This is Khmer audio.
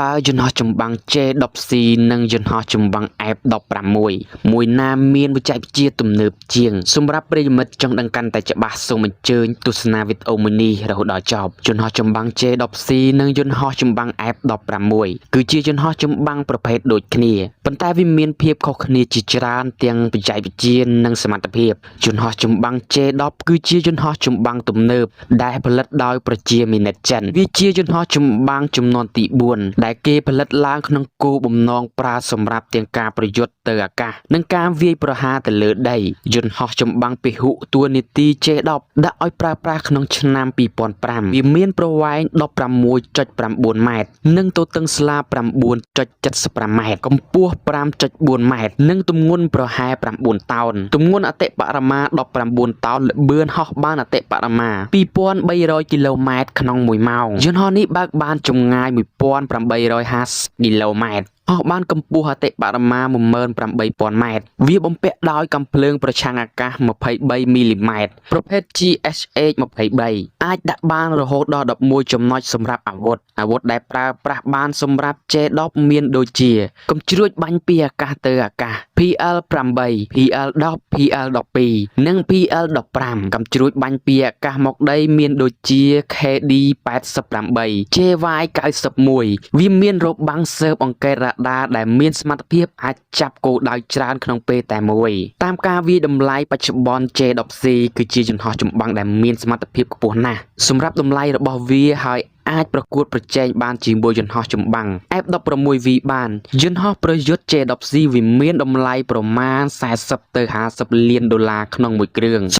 តើយន្តហោះចម្បាំង J-10C និងយន្តហោះចម្បាំង F-16 មួយណាមានបច្ចេកវិទ្យាទំនើបជាងសម្រាប់ប្រិយមិត្តចង់ដឹងកាន់តែច្បាស់សូមអញ្ជើញទស្សនាវីដេអូមួយនេះរហូតដល់ចប់យន្តហោះចម្បាំង J-10C និងយន្តហោះចម្បាំង F-16 គឺជាយន្តហោះចម្បាំងប្រភេទដូចគ្នាប៉ុន្តែវាមានភាពខុសគ្នាជាច្រើនទាំងបច្ចេកវិទ្យានិងសមត្ថភាពយន្តហោះចម្បាំង J-10 គឺជាយន្តហោះចម្បាំងទំនើបដែលផលិតដោយប្រជាមានិតចិនវាជាយន្តហោះចម្បាំងចំនួនទី4ដែលគេផលិតឡើងក្នុងគោលបំណងប្រើសម្រាប់ទាំងការប្រយុទ្ធទៅអាកាសនិងការវាយប្រហារទៅលើដីយន្តហោះចម្បាំងពហុតួនាទី J-10 ដាក់ឲ្យប្រើប្រាស់ក្នុងឆ្នាំ2005វាមានប្រវែង16.9ម៉ែត្រនិងទទឹងស្លា9.75ម៉ែត្រកម្ពស់5.4ម៉ែត្រនិងទម្ងន់ប្រហែល9តោនទម្ងន់អតិបរមា19តោនល្បឿនហោះបានអតិបរមា2300គីឡូម៉ែត្រក្នុង1ម៉ោងយន្តហោះនេះបើកបានចម្ងាយ1850គីឡូម៉ែត្រហោះបានកម្ពស់អតិបរមា18000ម៉ែត្រវាបំពាក់ដោយកាំភ្លើងប្រឆាំងអាកាស23មីលីម៉ែត្រប្រភេទ GSH 23អាចដាក់បានរហូតដល់11ចំណុចសម្រាប់អាវុធអាវុធដែលប្រើប្រាស់បានសម្រាប់ J10 មានដូចជាកាំជ្រួចបាញ់ពីអាកាសទៅអាកាស PL8 PL10 PL12 និង PL15 កាំជ្រួចបាញ់ពីអាកាសមកដីមានដូចជា KD88 JY91 វាមានរបាំងស៊ើបអង្កេតរ៉ាដាដែលមានសមត្ថភាពអាចចាប់គោលដៅច្រើនក្នុងពេលតែមួយតាមការវាយតម្លៃបច្ចុប្បន្ន J10C គឺជាយន្តហោះចម្បាំងដែលមានសមត្ថភាពខ្ពស់ណាស់សម្រាប់តម្លៃរបស់វាហើយអាចប្រកួតប្រជែងបានជាមួយយន្តហោះចម្បាំង F-16V បានយន្តហោះប្រយុទ្ធ J-10C វាមានតម្លៃប្រមាណ40ទៅ50លានដុល្លារក្នុងមួយគ្រឿង។